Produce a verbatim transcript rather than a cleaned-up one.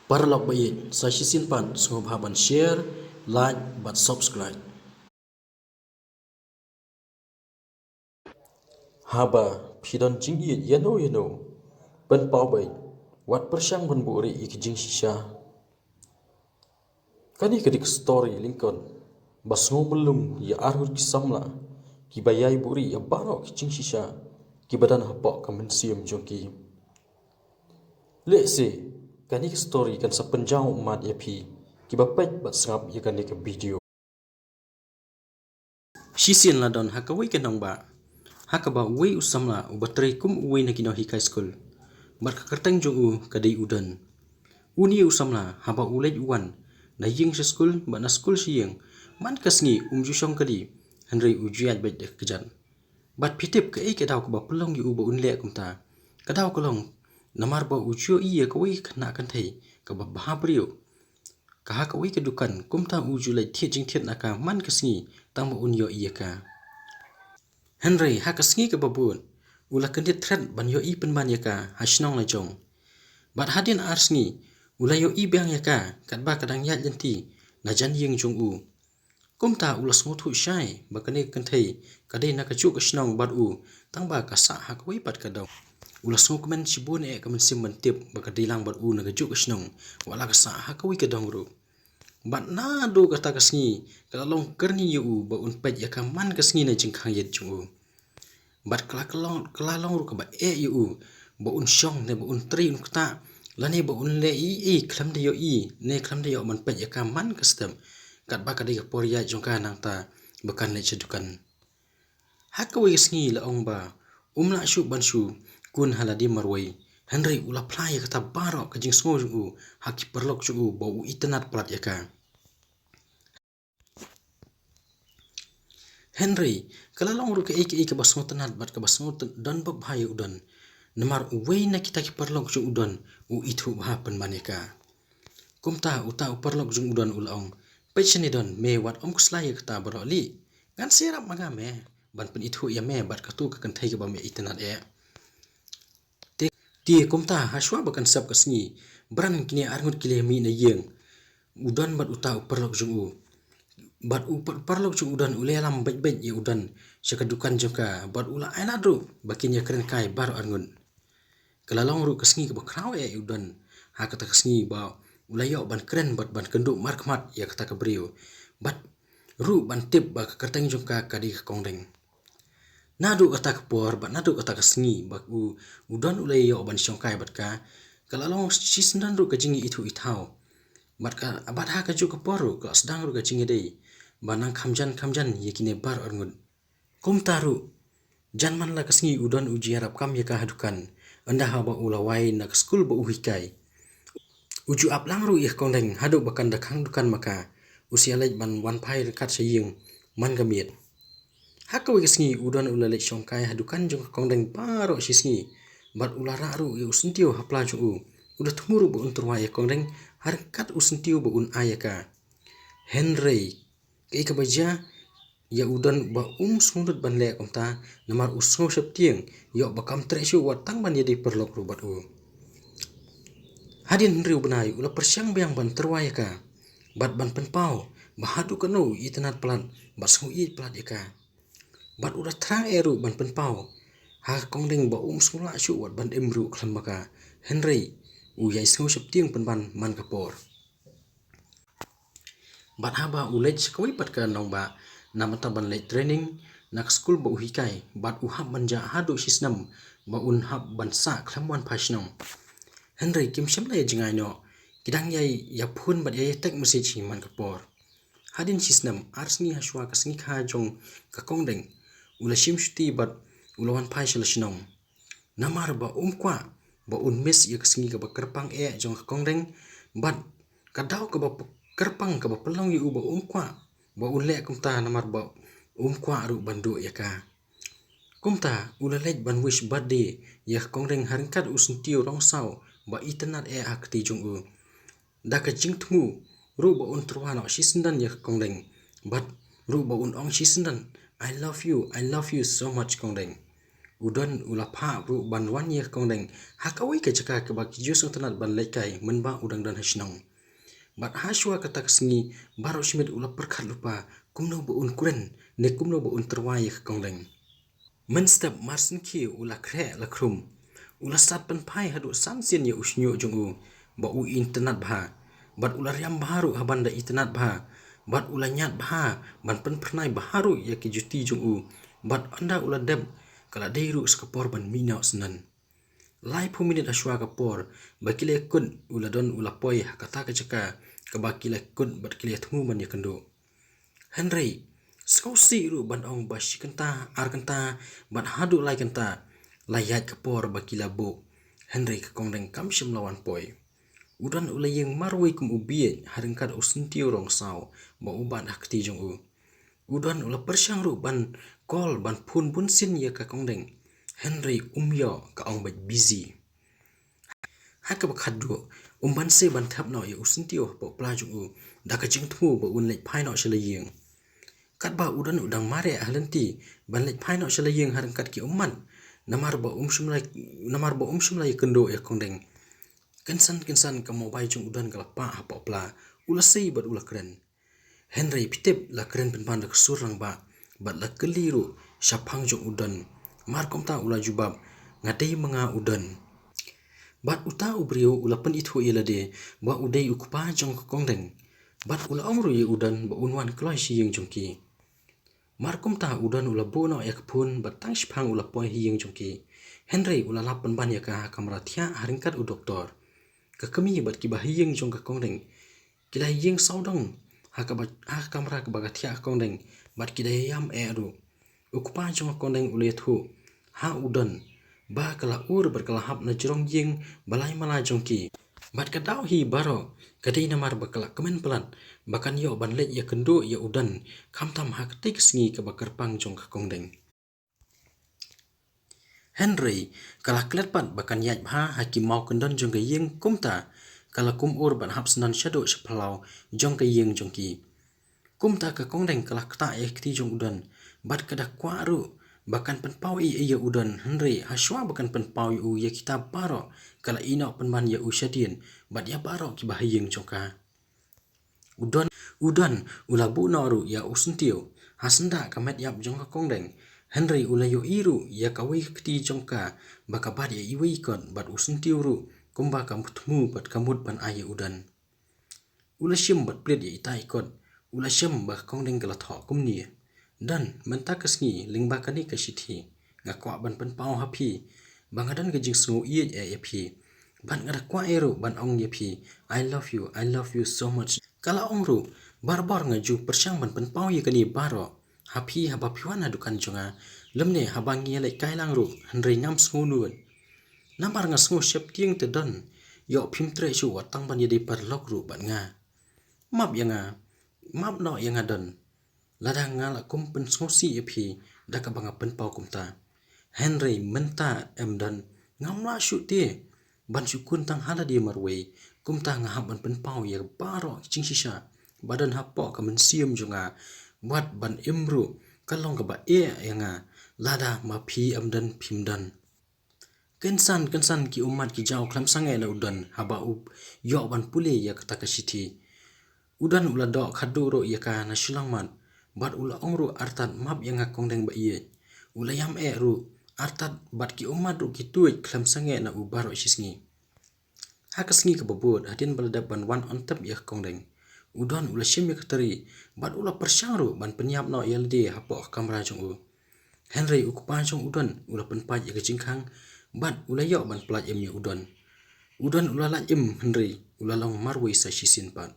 Paralok ba ïeit, sa shisien pat sngewbha ban share, like bad subscribe. Haba phi don jingïeit ïano ïano, pynpaw beit, wat pyrshang ban buhrieh ïa ki jingshisha. Kane ka dei ka story lyngkot ba sngewmlung ïa arngut ki samla kiba ïai buhrieh ïa baroh ki jingshisha kiba don hapoh ka mynsiem jong ki. Lehse kane ka story kan sa pynjaw ummat ïa phi kiba peit bad sngap ïa kane ka video. Shisien la don ha kawei ka nongbah ha kaba uwei u samla uba trei kum uwei na ki nonghikai skul, bad ka kyrteng jong u ka dei u Don. Une u samla haba u leit u wan na ïing sha skul bad na skul sha ïing, man ka sngi um ju shong kali, hynrei u ju ïaid beit da ka kjat. Bad phi tip kaei ka daw kaba pynlong ïa u ba un leh kumta? Ka daw ka long namar ba u ju ïohi ïa kawei ka khynnah kynthei kaba bha briew ka ha kawei ka dukan, kumta u ju leit thied jingthied na ka man ka sngi tang ba un ïohi ïa ka. Hynrei ha ka sngi kaba bud u la kyndit thret ban ïohi pynban ïa ka ha shnong la jong. Bad hadien ar sngi u la ïohi biang ïa ka katba ka dang ïaid lynti na jan ïing jong u. Kumta u la sngewthuh shai ba kane ka kynthei ka dei na kajuh ka shnong bad u, tang ba ka sah ha kawei pat ka dong. U la sngewkmen shibun eh ka mynsiem ban tip ba ka dei lang bad u na kajuh ka shnong, wat la ka sah ha kawei ka dong ruh. Bad naduh kata ka sngi ka la long kyrni ïa u ba un peit ïa ka man ka sngi na jingkhang ïit jong u. Bad ka la, ka long, ka la long ruh kaba eh ïa u ba un shong ne ba un trei un ktah lane ba un leh ei ei khlem da ïohi ne khlem da ïoh ban peit ïa ka man ka step, katba ka dei ka por ïaid jong ka nangta ba kan leit sha dukan. Ha kawei ka sngi la ong ba um lah shuh ban shu kun ha lade marwei, hynrei u la phla ïa kata baroh ka jingsngew jong u ha ki paralok jong u ba u itynnad palat ïa ka. Hynrei ka la long ruh kaei kaei kaba sngewtynnad bad kaba sngewdon bha ïa u Don, namar uwei na kita ki paralok jong u Don u ithuh bha pynban ïa ka. Kumta uta u paralok jong u Don u la ong, peit shane Don, me wat ym khuslai ïa kata baroh lei. Ngan sa ïarap ma nga me ban pynithuh ïa me bad katu ka kynthei kaba me itynnad eh. Te, te kumta ha shuwa ba kan sep ka sngi, bran kine arngut ki la mih na ïing, u Don bad uta u paralok jong u. Bad u par-, paralok jong u Don u la ïalam beit beit ïa u Don sha ka dukan jong ka, bad u la ai lad ruh ba kin ïakren kai baroh arngut. Ka la long ruh ka sngi kaba khraw eh ïa u Don ha kata ka sngi ba u la ïoh ban kren bad ban kynduh markhmat ïa kata ka briew, bad ruh ban tip ba ka kyrteng jong ka ka dei ka Kongdeng. Naduh kata ka por bad naduh kata ka sngi ba u, u Don u la ïoh ban shongkai bad ka, ka la long shisyndon ruh ka jingïaithuh ithaw. Bad ka, bad ha kajuh ka por ruh ka la sdang ruh ka jingïadei ba nang kham jan kham jan ïa kine baroh arngut. Kumta ruh, jan man la ka sngi u Don u ju ïarap kam ïa ka ha dukan, ynda haba u la wai na ka skul ba u hikai. U ju ap lang ruh ïa ka Kongdeng haduh ba kan da khang dukan ma ka, u sa ïaleit ban wan phai ryngkat sha ïing man ka miet. Ha kawei ka sngi u Don u la leit shongkai ha dukan jong ka Kongdeng baroh shi sngi, bad u la rah ruh ïa u syntiew ha pla jong u. U da thmu ruh ba un tyrwa ïa ka Kongdeng ha ryngkat u syntiew ba un ai ïa ka. Hynrei kaei kaba jia ïa u Don ba um sngewdut ban leh kumta, namar u sngew sheptieng ïoh ba kam treh shuh wat tang ban ïadei paralok ruh bad u. Hadien hynriew bnai u la pyrshang biang ban tyrwa ïa ka bad ban pynpaw ba haduh katno u itynnad palat bad sngew ïeit palat ïa ka. Bad u la thrang eh ruh ban pynpaw ha ka Kongdeng ba um sngew lah shuh wat ban im ruh khlem ma ka, hynrei u ïai sngew sheptieng pynban man ka por. Bad haba u leit sha kawei pat ka nongbah na bynta ban leit training na ka skul ba u hikai, bad u hap ban jah haduh shi snem ba un hap ban sah khlem wan phai shnong. Hynrei kim shym la ïa jngai noh, ki dang ïai ïa phone bad ïa ïa text message hi man ka por. Hadien shi snem, ar sngi ha shuwa ka sngi kha jong ka Kongdeng, u la shim shuti bad u la wan phai sha la shnong. Namar ba um kwah ba un miss ïa ka sngi kaba kyrpang eh jong ka Kongdeng, bad ka daw kaba p-, kyrpang kaba pynlong ïa u ba um kwah ba un leh kumta namar ba um kwah ruh ban duh ïa ka. Kumta u la leit ban wish birthday ïa ka Kongdeng ha ryngkat u syntiew rong saw ba itynnad eh ha kti jong u. Da ka jingthmu ruh ba un tyrwa noh shisyndon ïa ka Kongdeng, bad ruh ba un ong shisyndon, "I love you, I love you so much Kongdeng." U Don u la phah ruh ban wan ïa ka Kongdeng ha kawei ka jaka kaba ki ju sngewtynnat ban leit kai mynba u dang don ha shnong. Bad ha shuwa kata ka sngi baroh shi miet u la pyrkhat lypa kumno ba un kren ne kumno ba un tyrwa ïa ka Kongdeng. Mynstep mar sngewkhie u la khreh la khrum. U la sat pynphai haduh san sien ïa u shñiuh jong u ba u itynnat bha. Bad u la riam bha ruh haba da itynnat bha. Bad u la ñiad bha ban pynphyrnai bha ruh ïa ki juti jong u. Bad ynda u la dep ka la dei ruh sa ka por ban mih noh syndon. Laiphew minit ha shuwa ka por ba ki la kut u la Don u la poi ha kata ka jaka kaba ki la kut bad ki la thmu ban ïakynduh. Hynrei sngewsih ruh ban ong ba shi kynta, ar kynta bad haduh lai kynta la ïaid ka por ba ki la buh. Hynrei ka Kongdeng kam shym la wan poi. U Don u la ïeng marwei kum u bieit ha ryngkat u Syntiew Rongsaw ba u bat ha kti jong u. U Don u la pyrshang ruh ban call ban phone bunsien ïa ka Kongdeng. Hynrei um ïoh, ka ong ba busy. Ha kaba khatduh um banse ban thep noh ïa u Syntiew hapoh pla jong u da ka jingthmu ba un leit phai noh sha la ïing. Katba u Don u dang mareh ha lynti ban leit phai noh sha la ïing ha ryngkat ki ummat namar ba um shym la, namar ba um shym la ïakynduh ïa ka Kongdeng. Kynsan kynsan ka mobile jong u Don ka la pah hapoh pla. U la sei bad u la kren. Hynrei phi tip la kren pynban da ka sur rangbah bad la kylli ruh shaphang jong u Don. Mar kumta u la jubab, "Nga dei ma nga u Don." Bad uta u briew u la pynithuh ïa lade ba u dei u kpa jong ka Kongdeng. Bad u la ong ruh ïa u Don ba un wan kloi sha ïing jong ki. Mar kumta u Don u la buh noh ïa ka phone bad tang shiphang u la poi ha ïing jong ki. Hynrei u la lap pynban ïa ka ha kamra thiah ha ryngkat u doktor. Ka kmie bad kiba ha ïing jong ka Kongdeng ki la ïeng sawdong ha kaba, ha ka kamra kaba ka thiah ka Kongdeng bad ki da ïam eh ruh. U kpa jong ka Kongdeng u la ïathuh ha u Don ba ka la ur bad ka la hap na jrong ïing ba lai mala jong ki. Bad ka daw hi baroh ka dei namar ba ka la kmen palat ba kan ïoh ban leit ïakynduh ïa u Don khamtam ha katei ka sngi kaba kyrpang jong ka Kongdeng. Hynrei ka la klet pat ba kan ïaid bha ha ki maw kyndon jong ka ïing, kumta ka la kum ur ban hap syndon shaduh sha phyllaw jong ka ïing jong ki. Kumta ka Kongdeng ka la ktah ïa ka kti jong u Don bad ka da kwah ruh ba kan pynpaw ei ei ïa u Don, hynrei ha shuwa ba kan pynpaw ïa u ïa kita baroh ka la ïeh noh pynban ïa u shadien bad ïa baroh kiba ha ïing jong ka. U Don, u Don u la buh noh ruh ïa u Syntiew ha syndah ka met ïap jong ka Kongdeng, hynrei u la ïohi ruh ïa kawei ka kti jong ka ba ka bat ïa iwei i kot bad u Syntiew ruh kumba ka thmu bad ka mut ban ai ïa u Don. U la shim bad plied ïa ita i kot. U la shem ba ka Kongdeng ka la thoh kumne: "Don, mynta ka sngi lyngba kane ka shithi nga kwah ban pynpaw ha phi ba nga don ka jingsngew ïeit eh ïa phi. Bad nga da kwah eh ruh ban ong ïa phi, I love you, I love you so much." Ka la ong ruh, "Barabor nga ju pyrshang ban pynpaw ïa kane baroh ha phi haba phi wan ha dukan jong nga, lymne haba ngi ïaleit kai lang ruh, hynrei ngam sngew nud. Namar nga sngew sheptieng te Don, ïoh phim treh shuh wat tang ban ïadei paralok ruh bad nga. Map ïa nga, map noh ïa nga Don, lada nga la kum pynsngewsih ïa phi da kaba nga pynpaw kumta. Hynrei mynta em Don, ngam lah shuh te ban shu khun tang ha lade marwei, kumta nga hap ban pynpaw ïa baroh ki jingshisha ba don hapoh ka mynsiem jong nga, wat ban im ruh ka long kaba eh ïa nga lada ma phi em Don phim don." Kynsan kynsan ki ummat ki jaw khlem sangeh na u Don haba u ïoh ban pule ïa kata ka shithi. U Don u la doh khatduh ruh ïa ka na shyllangmat bad u la ong ruh artat: "Map ïa nga Kongdeng ba ïeit." U la ïam eh ruh artat bad ki ummat ruh ki tuid khlem sangeh na u baroh shi sngi. Ha ka sngi kaba bud hadien ba la dep ban wan on tep ïa ka Kongdeng, u Don u la shim ïa ka tari bad u la pyrshang ruh ban pynïap noh ïa lade hapoh ka kamra jong u. Hynrei u kpa jong u Don u la pynpait ïa ka jingkhang bad u la ïoh ban pyllait im ïa u Don. U Don u la lait im hynrei u la long marwei sa shisien pat.